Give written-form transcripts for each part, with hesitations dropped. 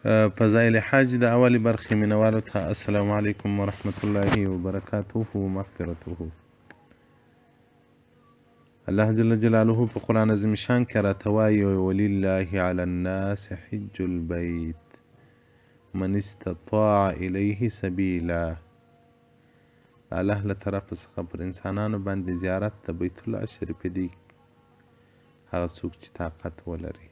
فضائل حج د اولې برخې مینوالو ته السلام علیکم ورحمت الله وبرکاته ومغفرته. الله جل جلاله په قرآن عظیم شان کې راته وایي: ولله علی الناس حج البیت من استطاع الیه سبیلا. الله له طرفه څخه پر انسانانو باندې زیارت د بیت الله شریف دی، هغه څوک چې طاقت ولري.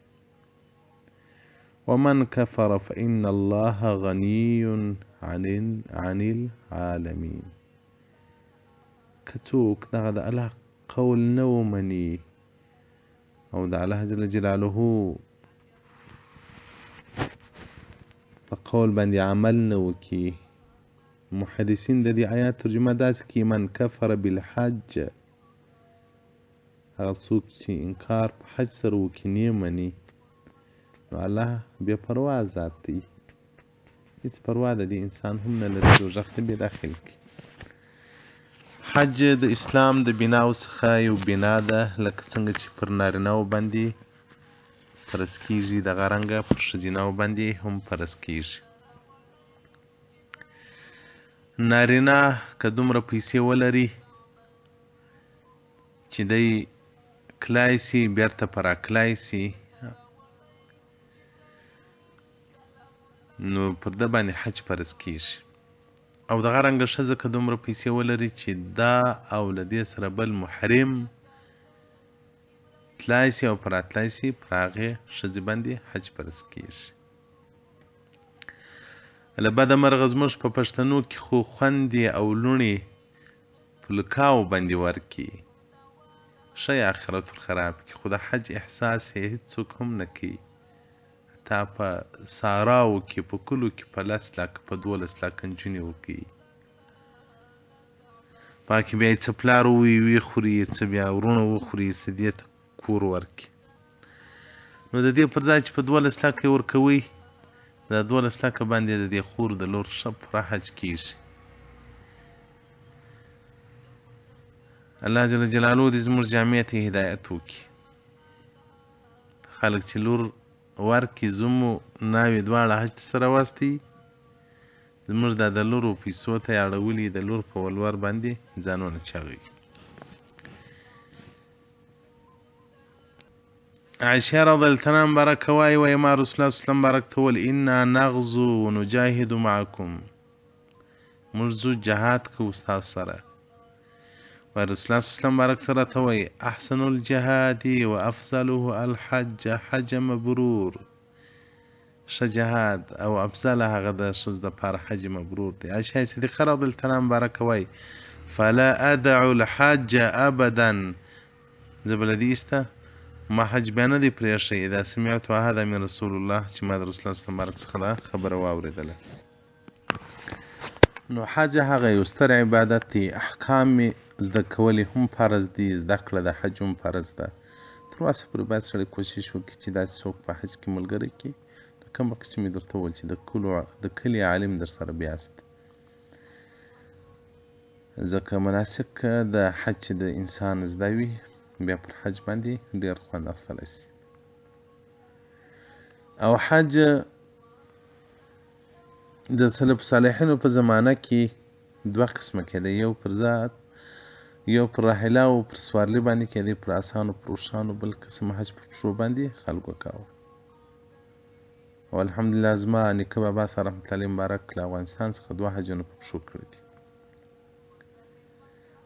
ومن کفر فإن الله غنی عن العالمین. که څوک دغه د الله قول نه ومني او د الله جل جلاله په قول باندې عمل نه وکړي، محدثین د دې آیات ترجمه داسې کوي: من کفر بالحج، هغه څوک چې انکار په حج سره وکړي، نه مني، نو الله بې پروا ذات دی، هیڅ پروا د دې انسان هم نه لري، دوزخ ته بې داخل کړي. حج د اسلام د بناو څخه یو بنا ده، لکه څنګه چې پر نارینهو باندې فرض کیږي، دغه رنګه پر ښځینهو باندې هم فرض کیږي. نارینه که دومره پیسې ولري چې دی کلای سي، بیرته په راکلای سي، نو پر ده باندې حج فرض کیږي. او دغه رنګه ښځه که دومره پیسې ولري چې دا او له دې سره بل محرم تلای سي او پر راتلای سي، پر هغې ښځې باندې حج فرض کیږي. له بده مرغه زموږ په پښتنو کې خو خوندې او لوڼې په لکاو باندې ورکي، ښه یې آخرت ور خراب کړي، خو د حج احساس یې هېڅوک هم نه کوي. حتی په ساراو کې، په کلو کې په 10 لکه، په 12 لکه نجونې ورکوي. پاکې بیا یې څه پلار وي خوري، څه بیا وروڼه وخوري، څه دې ته کور ورکړي. نو د دې پر ځای چې په 12 لکه یې ورکوي، دا 12 لکه باندې د دې خور د لور ښه پوره حج کېږي. الله جل جلاله دې زموږ جامعې ته هدایت وکړي. خلک چې لور ورکړي، زوم او ناوې دواړه حج ته سره واستوي، زموږ دا د لورو پیسو ته یې اړولي، د لور په ولور باندې ځانونه چاغوي. عائشه رضی الله عنها مبارکه وایي: وایي ما رسول الله صلی الله علیه وسلم مبارک ته وویل: انا نغزو ونجاهد معکم، موږ ځو جهاد کوو ستاسو سره. وایي رسول الله صلی الله علیه وسلم مبارک سره ته وایي: احسن الجهاد و افضله الحج حج مبرور. ښه جهاد او افضله هغه د ښځو دپاره حج مبرور دی. عائشه صدیقه رضی الله عنها مبارکه وایي: فلا ادع الحج ابدا، زه به له دې ایسته ما حج بیا نه دی پرېښی، اذا سمعت هذا من رسول الله، چې ما د رسول الله صلی الله مبارک څخه دا خبره واورېدله. نو حج هغه یو ستر عبادت دی، احکام یې زده کول یې هم فرض دي، زده کړه د حج هم فرض ده. تر اوسه پورې باید سړی کوشش وکړي چې داسې څوک په حج کې ملګری کړي، د کوم وخت چې مې درته وویل چې د کلي عالم در سره بیاست، ځکه مناسک د حج چې د انسان زده وي، بیا پر حج باندې ډېر خوند اخیستلی سي. او حج د سلف صالحینو په زمانه کې دوه قسمه کېده، یو پر ذات، یو پر راحله او پر سوارلي باندې کېده، پر اسانو پر اوښانو، بل قسم حج پر پښو باندې خلکو کاوه. او الحمدلله زما نیکه بابا سره رحمت الله مبارک له افغانستان څخه دوه حجونه په پښو کړي دي.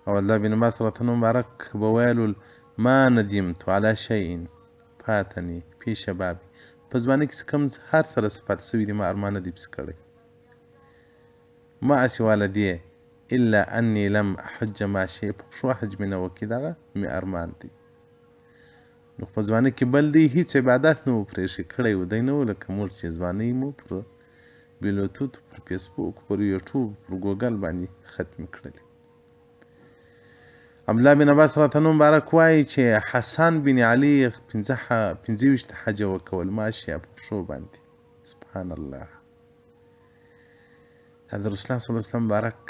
او الله بن عباس رضی الله مبارک به ویل: ما ندمت علی شیء فاتني فی شبابي، په ځوانۍ کې کوم هر څه راڅخه پاتې شوي دي، ما ارمان نه دی پسې کړی. ما سوا له دې الا انی لم احج ماشي، په پښو حج مې نه وکړي، دغه مې ارمان دی. نو په ځوانۍ کې بل دی هیڅ عبادت نه و پرېښی کړی و، دی نه و لکه موږ چې ځوانۍ مو پر بلوتوت، پر فیسبوک، پر یوټیوب، پر ګوګل باندې ختمې کړلې. عبدالله بن عباس رضی الله مبارک وایي چې حسن بن علي 25 حجه وکول ماشي په پښو باندې. سبحان الله. حضرت رسول الله صلی الله علیه وسلم مبارک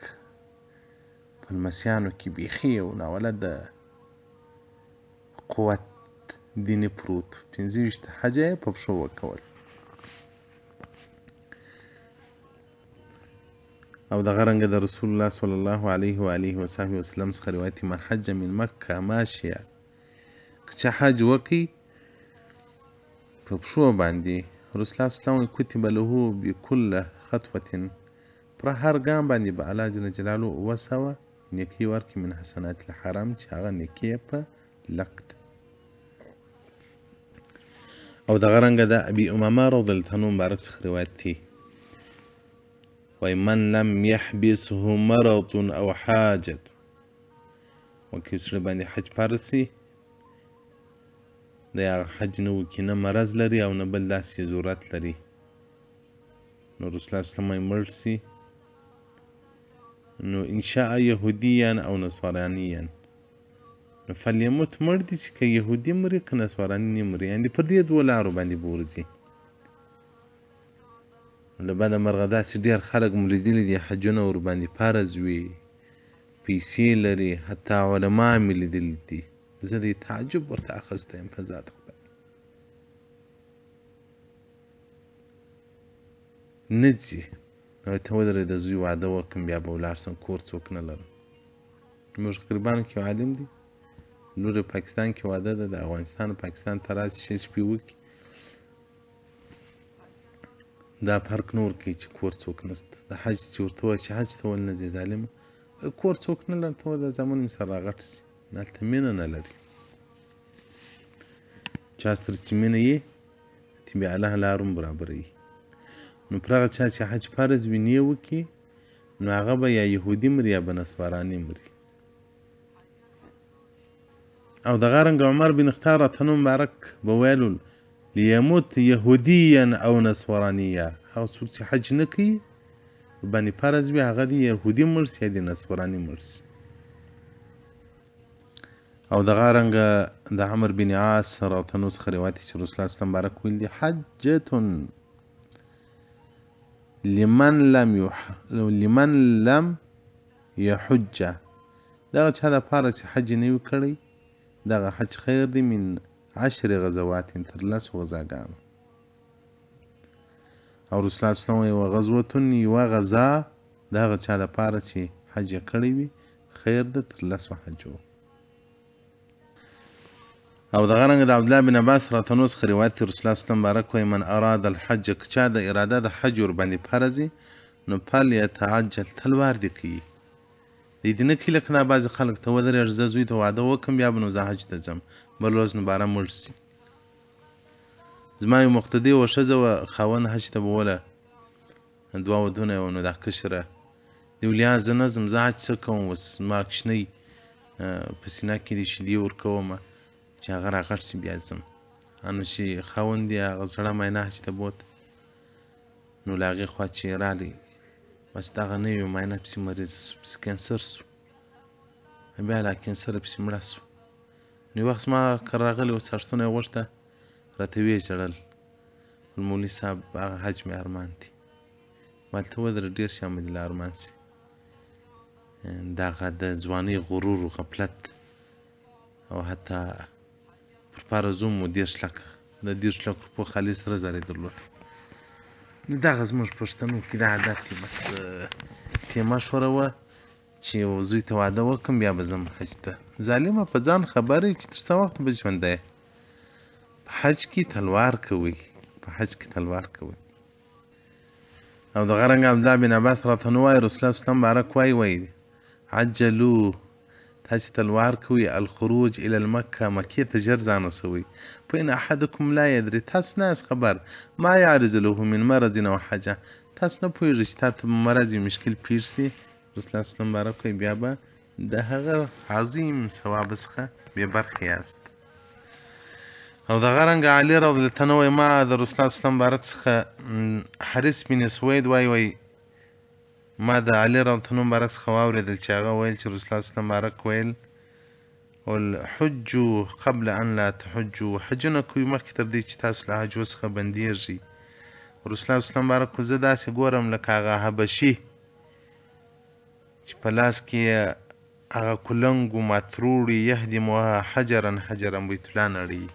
په لمسیانو کې بیخي یو ناولده قوت دیني پروت، 25 حجه یې په پښو وکول. او دغه رنګه د رسول الله صلی الله علیه و آله وصحبه وسلم څخه روایت، من حج من مکه ماشیه، که چا حج وکړي په پښو باندې، رسول الله صلی الله علیه وسلم کتب له بکل خطوة، پر هر ګام باندې به الله جل جلاله 700 نیکي ورکړي من حسنات الحرم، چې هغه نیکي یې په لک ده. او دغه رنګه د ابي امامه رضی الله عنه مبارک څخه روایت دی، وایي من لم يحبسه مرض او حاجة، وکي سړي باندې حج فرض سي، دی هغه حج نه وکړي، نه مرض لري او نه بل داسې ضرورت لري، نو رسول الله صلی الله علیه وسلم وایي مړ سي، نو ان شاء یهودیا او نصرانیا، نو فلیموت، مړ دي چې که یهودي مري که نصراني نه مري، یعنې پر دې دوو لارو باندې به ورځي. له بده مرغه داسې ډېر خلک مو لیدلي دي، حجونه ورباندې فرض وي، پیسې لري، حتی علما مې لیدلي دي، زه د تعجب ورته اخیستی یم په ذات خدای، نه ځي. نو ته ودرې د زوی واده وکړم بیا به ولاړ سم، کور څوک نه لرم. موږ قریبانو کې یو عالم دی، لور یې پاکستان کې واده ده، د افغانستان پاکستان ته راشي ښې شپې وکړي، دا فرق نه ورکوي چې کور څوک نشته. د حج چې ورته ووایي چې حج ته ولې نه ځې ظالمه، کور څوک نه لرم، ته ورته زامن مې سره راغټ سي، هلته مینه نه لري. چا سره چې مینه یي چې بیا الله لار هم برابروي. نو پر هغه چا چې حج فرض وي نه وکړي، نو هغه به یا یهودي مري یا به نصراني مري. او دغه رنګه عمر بن خطاب رضی الله مبارک به ویل لیموت یهودیا او نصرانیا، هغه څوک چې حج نه کوي باندې فرض وي هغه دې یهودي مړ سي یا دې نصراني مړ سي. او دغه رنګه د عمر بن عاص رضی الله عنه څخه روایت چې رسول الله صلی الله علیه وسلم مبارک ویل دي حجة لمن لم يحج، دغه چا دپاره چې حج نه وي کړی دغه حج خیر دی من 10 غزوات، تر 10 غزاګانو. او رسول الله صلی الله علیه وسلم یوه غزوة، یوه غزا د هغه چا دپاره چې حج یې کړی وي خیر ده تر 10 حجو. او دغه رنګه د عبدالله بن عباس رضی الله عنه څخه روایت دی، رسول الله صلی الله علیه وسلم مبارک وایي من اراد الحج، که چا د اراده د حج ورباندې فرض وي نو فلیتعجل، تلوار دې کوي، دی دې نه کوي لکه دا بعضې خلک ته ودرېږه زه زوی ته واده وکړم بیا به نو زه حج ته ځم، بل ورځ نو باره مړ سي. زما یو مقتدي وه، ښځه وه، خاوند حج ته بوله، دوه ودونه یې وه، نو دا کشره دی ویل یا زه نه ځم، زه حج څه کوم اوس، زما کوچنی په سینه کې دي شیدې ورکومه چې هغه راغټ سي بیا ځم. نو چې خاوند یې هغه زړه ماینه حج ته بوته، نو له هغې خوا چې راغلی بس دغه نوې ماینه پسې مریضه سو، پسې کینسر سو، بیا له کینسره پسې مړه سو. نو یو وخت زما کره راغلی و، څاښتونه یې غوښته، راته ویې ژړل، مولوي صاحب هغه حج مې ارمان دی. ما ته ودرې ډېر شیان به دې له ارمان سي، دغه د ځوانۍ غرور و غفلت، او حتی پر فرضو مو 30 لکه د 30 لکو روپو خالص سره زر یې درلود. نو دغه زموږ پښتنو کې دا عادت دی، بس تیمه ښوروه چې یو زوی ته واده وکړم بیا به ځم حج ته. ظالمه په ځان خبر یې چې تر څه وخت به ژوندی یې. په حج کې تلوار کوئ، په حج کې تلوار کوئ. او دغه رنګه عبدالله بن عباس راته نو وایي رسول الله صلی الله علیه وسلم مبارک وایي وایي عجلو، تاسې تلوار کوئ الخروج الی المکه، مکې ته ژر ځان رسوئ. فإن احدکم لا یدري، تاسو نه یاست خبر ما یعرض له من مرض او حاجه، تاسو نه پوهېږئ چې تاته به مرض یو مشکل پېښ سي. رسول الله صلی الله علیه وسلم مبارک وایي بیا به د هغه عظیم ثواب څخه بې برخې یاست. او دغه رنګه علي رضی الله عنه وایي ما د رسول الله صلی الله علیه وسلم مبارک څخه حارث بن سوید وایي وایي ما د علي رضی الله عنه مبارک څخه واورېدل چې هغه ویل چې رسول الله صلی الله علیه وسلم مبارک ویل الحج قبل ان لا تحجوا، حجونه کوئ مخکې تر دې چې تاسو له حج څخه بندیږئ. رسول الله صلی الله علیه وسلم مبارک زه داسې ګورم لکه هغه حبشي چې په لاس کې یې هغه کلنګو ماتروړي یهدمها حجرا حجرا بیت الله نړوي،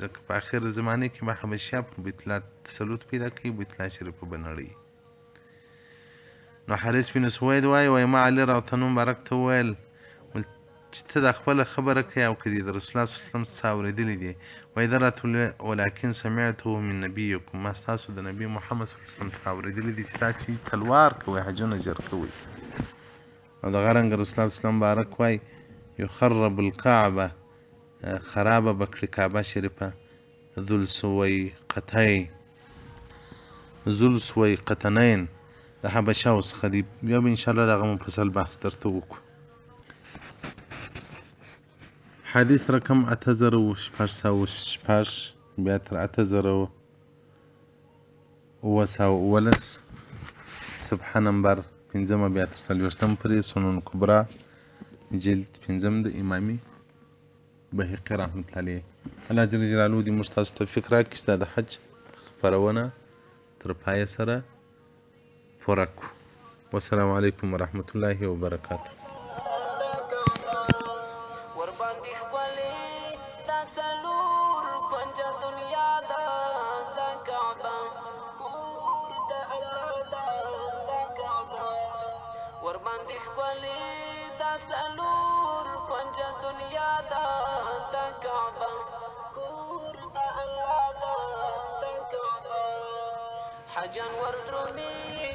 ځکه په اخر زمانې کې به حبشیا پر بیت الله تسلط پیدا کوي، بیت الله شریفه به نړوي. نو حارث بن سوید وایي، وایي ما علي رضی الله مبارک ته وویل چې ته دا خپله خبره کوې او که دې د رسول الله صلی الله علیه وسلم څخه اورېدلي دي؟ وایي ده راته وویل ولکن سمعته من نبیکم، ما ستاسو د نبي محمد صلی الله علیه وسلم څخه اورېدلي دي چې تاسې تلوار کوئ، حجونه ژر کوئ. او دغه رنګ رسول الله صلی الله علیه وسلم مبارک وایي یخرب الکعبه، خرابه به کړي کعبه شریفه ذو السویقتنین د حبشاو څخه دي. بیا به انشاءالله دغه مفصل بحث درته وکړو. حدیث رقم 8606 بیا تر 8717، صفحه نمبر پنځمه بیا تر 40 پورې، سنن کبرا جلد پنځم د امامي بهقي رحمة الله علیه. الله جل جلاله دې موږ تاسو توفیق راکړي چې دا د حج خپرونه تر پایه سره پوره کړو. والسلام علیکم ورحمة الله وبرکاته. حجان وردرومي.